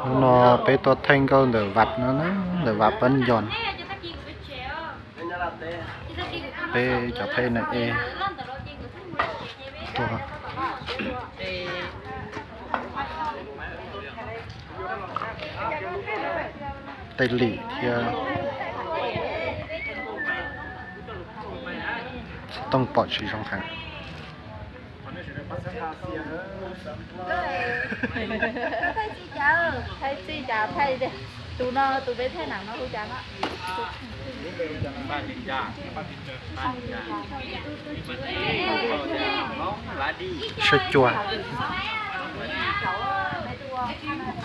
Hnub no peb tuaj thaij nkauj ntawm Vam no, ntawm Vam Pab Nco. Peb cov phooj ywg tuaj, Tej Lim thiab Tooj pom tsis zoo heev. Thaij txij cas thaij, tus no tus peb thaij na no hu cas no? Sawv cuag,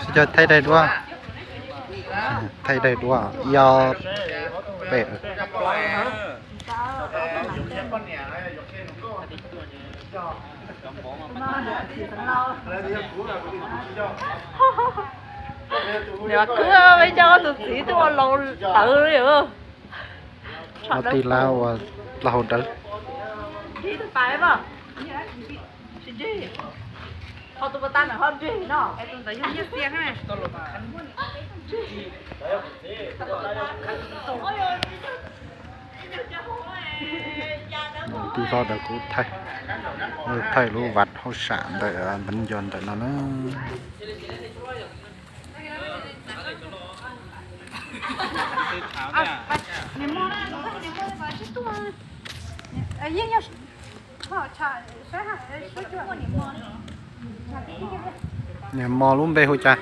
sawv cuag thaij daim duab, thaij daim duab yog pem. Nws khwb peb coj tus txiv tuaj ua laus tawv li. Ob tij laug uas laug hauv dawb. Tij laug ntawd kuj thaij, thaij lub vaj hauj sam ntawm Npab Nco ntawm no na. Niam mos lub npe hu cas?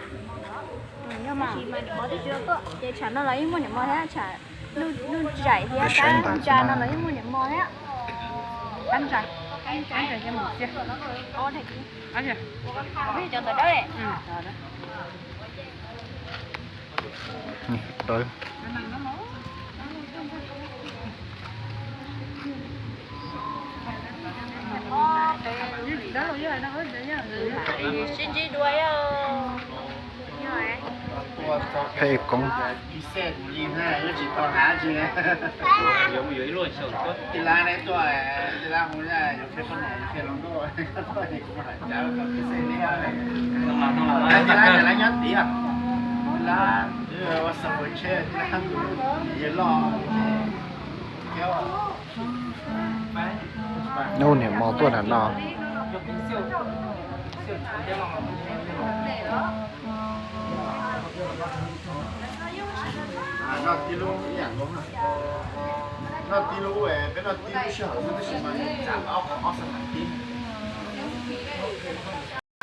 Ces tsam no los yeej muaj niam mos thiab, tsam nuj zais thiab, tsam no los yeej muaj niam mos thiab. Dawb. Pheej koob. Nub niam mos tuaj nram no.